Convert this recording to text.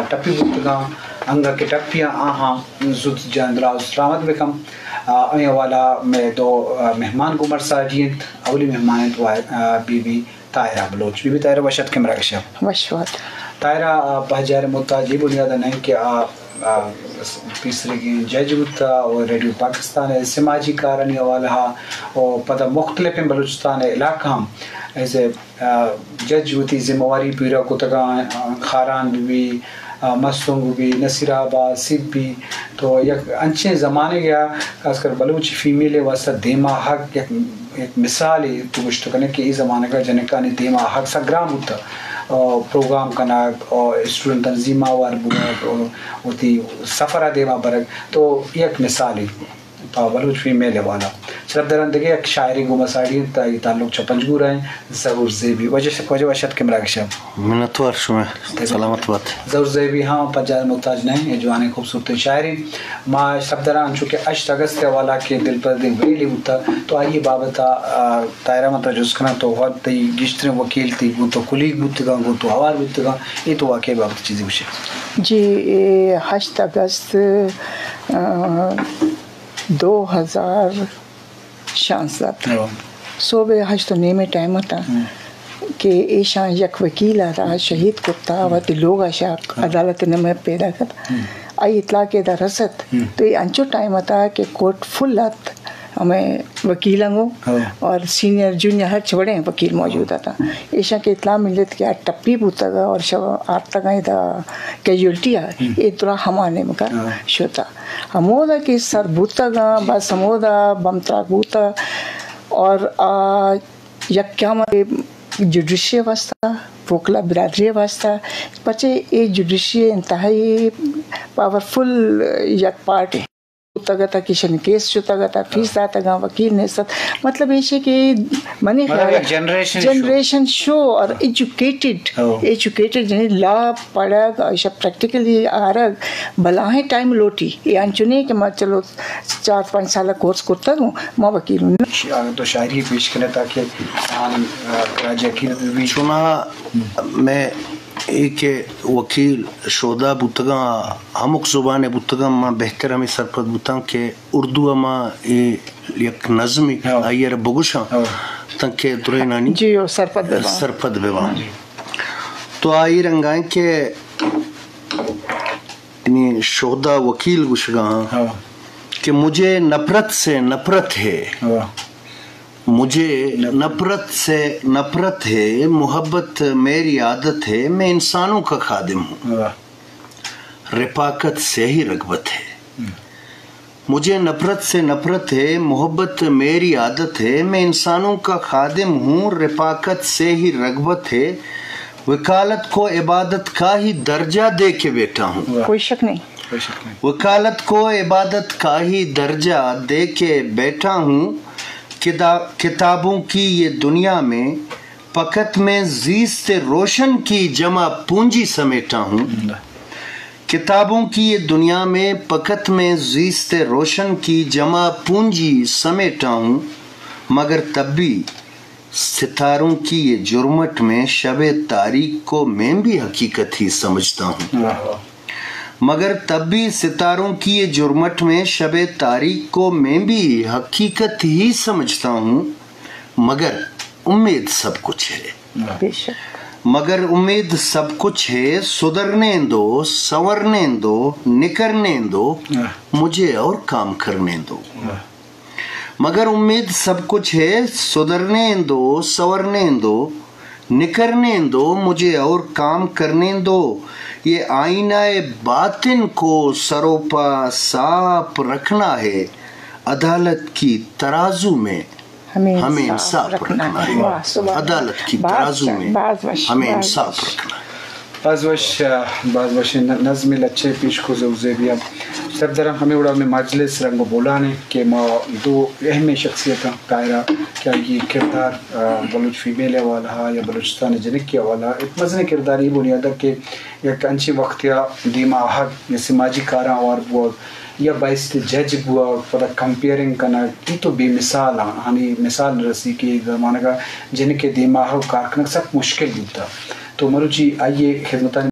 ٹپی بوتگاں، انگا کہ ٹپیاں آہاں زوت جان دراہ و سلامت بکن۔ آ، اے حوالہ مئے دو، آ، مہمان گوں مرساجی انت۔ اولی مہمان انت وا-، آ، بی بی طاہرہ بلوچ۔ بی بی طاہرہ وش اتک مراگش ءَ۔ وش وات۔ طاہرہ، آ، پہجار محتاج اے بنیاد ءَ نہ انت کہ آ، آ، پیسریگیں جج بوتا و ریڈیو پاکستان ءِ سماجی کارانی حوالہ ءَ و پدا مختلفیں بلوچستان ءِ علاقہ ہم ایز اے آ، جج وتی ذمہ واری پورا کتگاں، آ، خاران بہ بی، آ، مستونگ بہ بی، نصیر آباد، سبی، تو یک انچیں زمانگے ءَ خاص کر بلوچ فیمیل ءِ واستہ دیما حق یک، یک مثالے تو گوشت کنے کہ اے زمانگ ءَ جنکانی دیما حق سک گران بوتہ، آ، پروگرام کنگ، آ، اسٹوڈنٹ تنظیم ءَ ہوار بوگ، آ، وتی سفر ءَ دیما برگ، تو یک مثالے۔ پہ بلوچ فیمیل ءِ حوالہ۔ شرپ دراں دگہ یک شاعرے گوں ما ساڑی انت، آئی تعلق چہ پنجگور ءَ انت، ظہور زیبی۔ واجہ، واجہ وش اتک مراگش ءَ۔ منتوار شمئے، سلامت بات۔ ظہور زیبی ہاں پجار محتاج نہ انت، اے جوانیں خوبصورتیں شاعرے۔ ما شرپ دراں انچو کہ ہشت اگست ءِ حوالہ کہ دلپردیں ویلے بوتا، تو آئی بابت ءَ، آ، طاہرہ من ترا جست کناں، تو وت تئی گیشتریں وکیل تئی گوں تو کلیگ بوتگاں، گوں تو ہوار بوتگاں، اے تو واقعہ بابت چیزے گوشے۔ جی، اے ہشت اگست، آ، دو ہزار شانزدہ ءَ۔ ہو۔ صبح ہشت و نیم ءِ ٹائم ءَ اتاں ہم۔ کہ ایشاں یک وکیل ءَ را شہید کرتا، ہم۔ وتی لوگ ءَ شاک ہم۔ عدالت ءِ نیم ءَ پیدا کت۔ ہم۔ آئی اطلاع کہ ادا رست، ہم۔ تو اے انچو ٹائم اتاں کہ کورٹ فل ات ہمے وکیلاں گوں ہو۔ اور سینئر جونیئر ہرچ وڑیں وکیل موجود اتاں۔ ایشاں کہ اطلاع ملت کہ آ ٹپی بوتگ اور شو آرتگ ادا کیژوئلٹی ءَ، ہم۔ اے ترا ہما نیمگ ءَ ہو۔ شتا۔ ہمودا کہ سر بوتگاں، بس ہمودا بم تراک بوتگ اور آ یک قیامت جوڈیشری ءِ واسطہ، وکلا برادری ءِ واسطہ، پرچے اے جوڈیشری انتہائی پاورفل یک پارٹ ہے۔ بوتگ ات کہ ایشانی کیس شتگ ات، فیس داتگاں، وکیل نیست ات۔ مطلب ایش کہ منی مطلب خیال یک جنریشن شو۔ جنریشن شو اور ایجوکیٹڈ، ہو۔ ایجوکیٹڈ یعنی لا پڑھگ، ایشا پریکٹیکلی آرگ، بلاہیں ٹائم لوٹی۔ اے انچو نہیں کہ ما چلو چار پنچ سال کورس کرتگ ہوں، ما وکیل ہوں۔ ش-، اگر تو شاعری پیش کرے تاکہ آن، آ، راجہ کی بھی۔ چوناہا میں اے کہ وکیل شہدا بوتگاں، ہمک زبان بوتگاں، ما بہتر ہمیں سرپد بوتاں کہ اردو ءَ ما اے یک نظمے ہاں۔ آئی ءَ را بگوشاں، ہاں۔ تنکہ درینانی جی، او سرپد بباں۔ سرپد بباں۔ تو آئی رنگائیں کہ یعنی شہدا وکیل گوشگاں ہاں۔ کہ مجھے نفرت سے نفرت ہے، واہ۔ مجھے نفرت۔ نفرت سے نفرت ہے، محبت میری عادت ہے، میں انسانوں کا خادم ہوں۔ واہ۔ رفاقت سے ہی رغبت ہے۔ ہم۔ مجھے نفرت سے نفرت ہے، محبت میری عادت ہے، میں انسانوں کا خادم ہوں، رفاقت سے ہی رغبت ہے، وکالت کو عبادت کا ہی درجہ دے کے بیٹھا ہوں۔ واہ۔ کوئی شک نہیں۔ کوئی شک نہیں۔ وکالت کو عبادت کا ہی درجہ دے کے بیٹھا ہوں، کتا-، کتابوں کی یہ دنیا میں فقط میں زیست روشن کی جمع پونجی سمیٹا ہوں۔ واہ۔ کتابوں کی یہ دنیا میں فقط میں زیست روشن کی جمع پونجی سمیٹا ہوں، مگر تب بھی ستاروں کی یہ جرمٹ میں شب تاریک کو میں بھی حقیقت ہی سمجھتا ہوں۔ واہ۔ مگر تب بھی ستاروں کی یہ جرمٹ میں شب تاریک کو میں بھی حقیقت ہی سمجھتا ہوں، مگر امید سب کچھ ہے۔ واہ۔ بے شک۔ مگر امید سب کچھ ہے، سدھرنے دو، سنورنے دو، نکھرنے دو، واہ۔ مجھے اور کام کرنے دو۔ واہ۔ مگر امید سب کچھ ہے، سدھرنے دو، سنورنے دو، نکھرنے دو، مجھے اور کام کرنے دو۔ یہ آئینہ باطن کو سروپا صاف رکھنا ہے، عدالت کی ترازو میں ہمیں ہمیں انصاف انصاف رکھنا رکھنا ہے۔ ہے۔ واہ، سبحان اللہ۔ عدالت کی باز ترازو شان، میں باز وش، ہمیں باز انصاف وش۔ رکھنا ہے۔ باز وش، آ، باز وش ن-، نظم لچہ پیش کو ظہور زیبی ءَ۔ شرپ دراں ہمے وڑا ہمے مجلس رنگ و بولان ہے کہ ما دو اہم شخصیتاں طاہرہ کہ آئی کردار، آ، بلوچ فیمیل حوالہ یا بلوچستان جنکی حوالہ ایک مزن کردار یہ بنیاد کہ یک انچیں وقت یا دیما آہگ یا سماجی کاراں ہوار بوگ یا بایست جج بوگ، پدا کمپیئرنگ کنگ، اے تو بے مثال آں، آنی مثال نہ رسی کہ اے زمانگ ءَ جنک ءِ دیما آہگ کار کنگ سک مشکل بوتہ۔ تو مروچی آئی ءِ خدمتانی